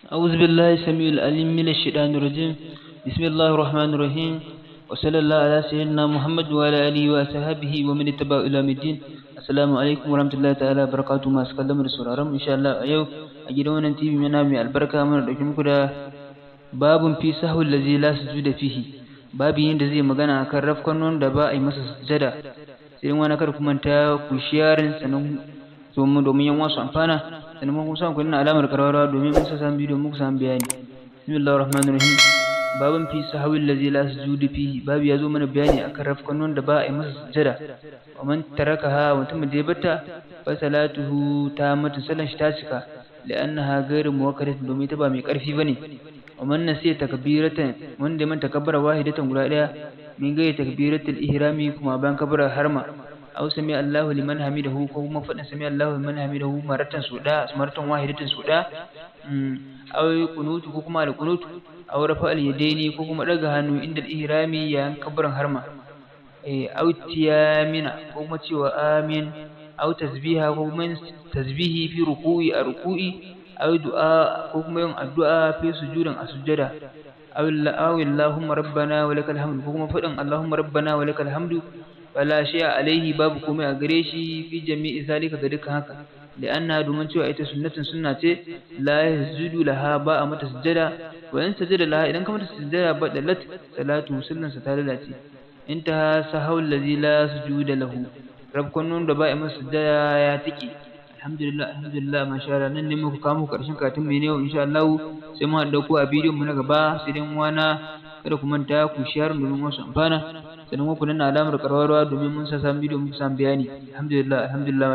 أعوذ بالله السميع العليم من الشيطان الرجيم. بسم الله الرحمن الرحيم، وصلى الله على سيدنا محمد وعلى آله وصحبه ومن اتبع إلى يوم الدين. Assalamu alaikum warahmatullahi ta'ala barakatuhu. Masu kallon mu da sauraron mu, insha Allah a yau a gidan wannan TV mana mai albarka muna dauke muku da babun fi sahwi allazi la sujuda fihi, babu yin da zai magana akan rafkanon da ba a yi masa sujada. Sai wani kar ku manta ku sharing, sannan domin yan wasu amfana, sannan kuma kun ku nuna alamar karwarwa domin mun sa bidiyo muku samu bayani. Bismillahir rahmanir rahim. Babun fi sahwi allazi la sujuda fihi, babu ya zo mana bayani akan rafkanon da ba a yi masa sujada. Wa man tarakaha, mutum da ya bata, fa salatuhu tammatun, sallan shi ta cika, li'annaha ghairu muwakkadatin, domin ita ba mai karfi bane. Wa man nasiya takbiratan, wanda ya manta kabbara, wahidatan, guda daya, min gairi takbiratul ihrami, kuma bayan kabbara harma, aw sami Allahu liman hamidahu, ko kuma fadin sami Allahu liman hamidahu, maratan su da maratan, wahidatan su da, aw kunutu, ko kuma al kunutu, aw rafa al yadaini, ko kuma daga hannu, inda al ihrami, yayin kabbaran harma, aw tiyamina, ko kuma cewa amin, aw tasbiha, ko kuma tasbihi, fi ruku'i, a ruku'i, aw du'a, ko kuma yin addu'a, fi sujudin, a sujada, aw allahumma rabbana wa lakal hamdu, ko kuma faɗin allahumma rabbana wa lakal hamdu, fala shay'a alaihi, babu komai a gare shi, fi jami'i zalika, ga dukkan haka, li'anna, domin cewa ita sunnatun, sunna ce, la yasjudu laha, ba a mata sujada. Wa in sajada laha, idan ka mata sujada, badalat salatu, sallansa ta lalace. Intaha sahau allazi la sujuda lahu, rabkon da ba a masa sujada ya tike. Alhamdulillah, alhamdulillah, masha Allah. Nan ne muka kawo muku karshen karatun mai ne. Insha Allah sai mu haɗu ku a bidiyon mu na gaba. Sai dai wana kada ku manta ku share domin wasu amfana, sannan ku danna alamar ƙararrawa domin mun sa samun bidiyo muku samu bayani. Alhamdulillah, alhamdulillah.